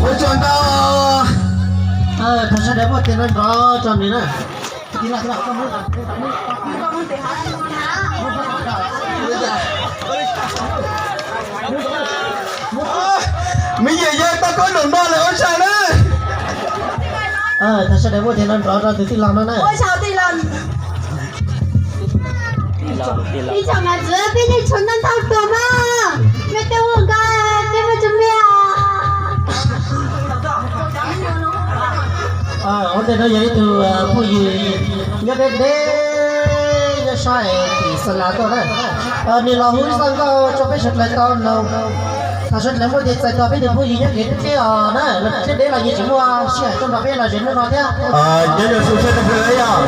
Ua tsaug ntau. Thov sawv daws muab tes nrov nrov tso nws na. Me nyuam yaus tau koob hmoov no lawm ua tsaug na. Thov sawv daws muab tes nrov nrov rau tus tij laug no na. Ib tsoom niam txiv, peb yeej tshuav ntau ntau tus mas, mej tuaj ua nkaus peb muaj cov me. Ua ntej no yog ib tug phooj ywg nyob deb deb nyob sab tim Xa Las tuaj na. Nws los hu ib zaj nkauj rau peb sawv daws tau mloog. Thov sawv daws muab tes txais tos peb tus phooj ywg nyob kev deb deb os na, los deb deb los yeej tseem muaj sij hawm tuaj nrog peb los ze hnub no thiab. Nyob zoo tsoom saib sawv daws yog,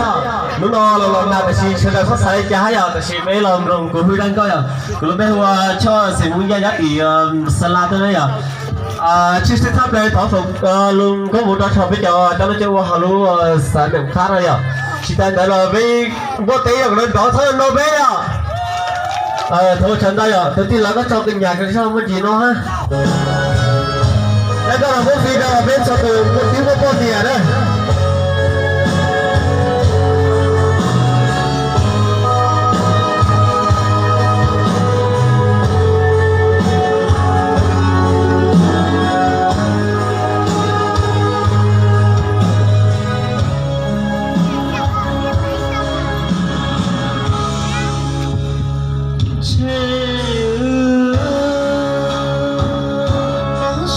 hnub no los los nag tab sis sawv daws txhob xav li cas hab yog, tab sis peb los mloog kuv hu zaj nkauj yog, kuv lub npe hu ua Choj Xeem Moo Yaj nyob tim Xa Las tuaj na yog. Tshwj xeeb tshaj plaws thov foom lus koob hmoov rau txog peb cov coj lub caij ua hauv lub xav neem qhab no yog. Tsis tas ntawd los peb npuaj teb yog kom nrov txhob no peb yog. Thov ua tsaug ntau yog tus tij laug koj tso kws nyam kws zog muaj ntsis no hab. Dab koj los muab fij rau peb txhua tus muaj tib muaj poj tiag na.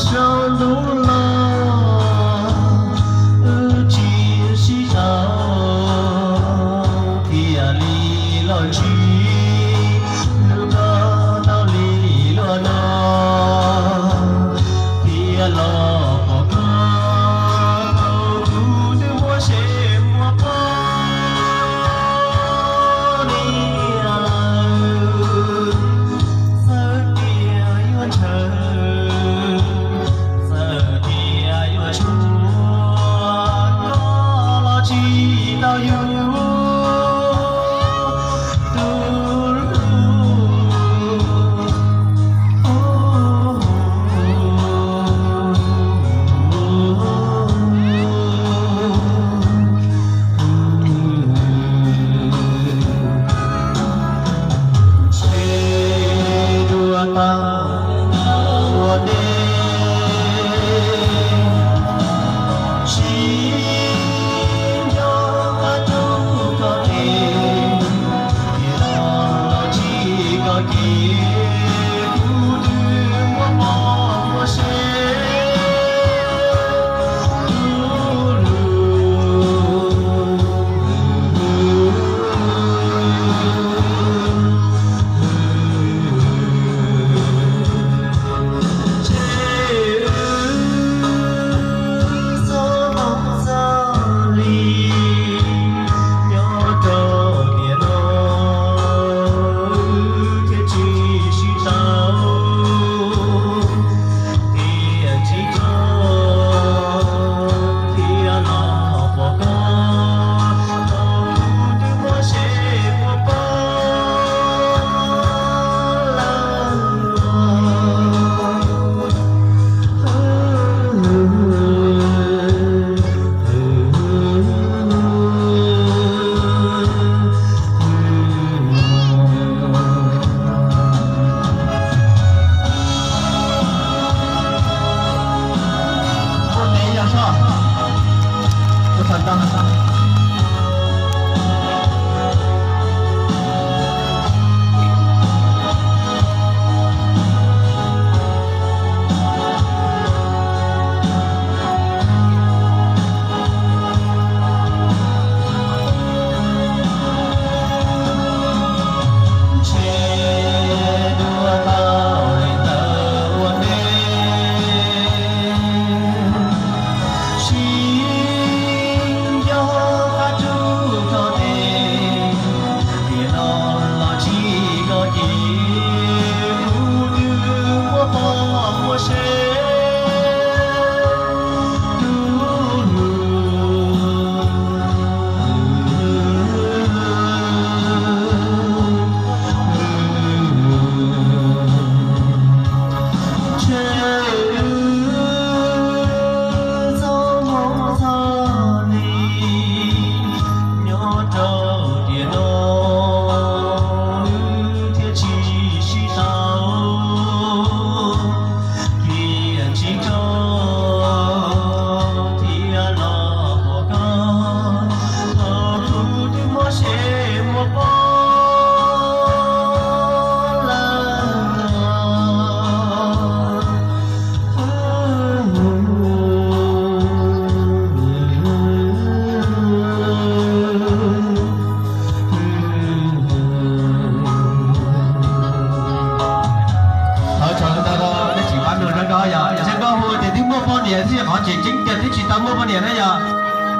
Sau ntuj los wb tsis sib tau thiaj li los ntsib, wb npaj tau li luag no thiaj los pom koj, kuv twb muaj seb muaj poj niam lawm. Txawm tias yuav ntshaw, txawm tias yuav tshua, koj los tsis tau yug tus hlub. Qhov tseem ceeb tiag twb tsis tau muaj poj niam na yog.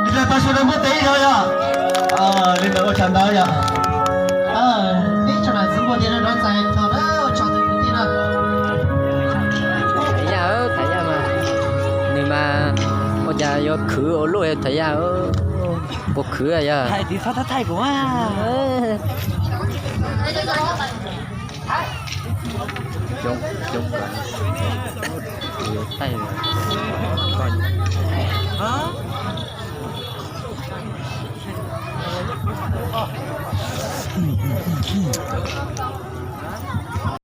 Li ntawd tau sawv daws npuaj tes ib zaug yog. Li ntawd ua tsaug ntau yog. Peb tsoom nam txiv muaj tias nrov txais txog na, ua tsaug tus kwv tij na. Thaj Yaj, Thaj Yaj mas, nws mas ua cas yuav khwv ua luaj Thaj Yaj, puas khwv yog? Hais tias txhob thaij kuv mas. Coob, coob kawg. Yuav thaij mas.